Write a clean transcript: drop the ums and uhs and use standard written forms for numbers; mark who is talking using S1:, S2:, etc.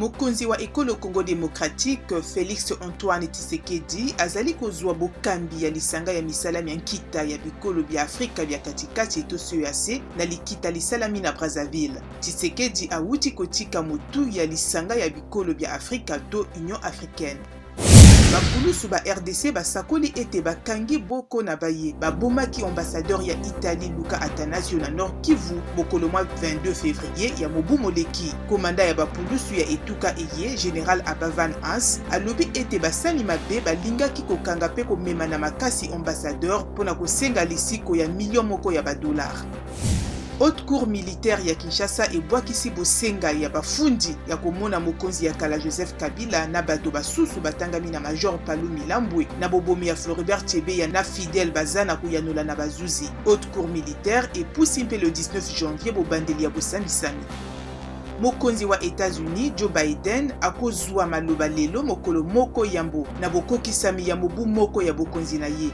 S1: Mokonzi wa ekolo Congo democratique, Felix Antoine Tshisekedi azali kozwa bokambi ya lisanga ya misala mya nkita ya bikolo bya Afrika bya katikati to CEEAC na likita lisalami na Brazzaville. Tshisekedi awuti kotika motu ya lisanga ya bikolo bya Afrika to Union africaine. Ba pulusu ba rdc basakoli ete bakangi boko na baye babomaki ambassadeur ya Italie Luca Attanasio na Nord Kivu mokolo mwa 22 fevrier ya mobu moleki. Komanda ya bapulusu ya etuka eye, General Abavan Hans, alobi ete basali mabe balingaki kokanga mpe komema na makasi ambassadeur mpo na kosenga lisiko ya milio moko ya badolare. Haute Cour militaire ya Kinshasa ebwakisi bosenga ya bafundi ya komona mokonzi ya kala Joseph Kabila na bato basusu batangami na Major Palu Milambwe na bobomi ya Floribert Chebeya na Fidèle Bazana koyanola na bazuzi. Haute Cour militaire epusi mpe le 19 janvier bobandeli ya bosambisami. Mokonzi wa Etats-Unis Joe Biden akozwa maloba lelo mokolo moko yambo na bokokisami ya mobu moko ya bokonzi na ye.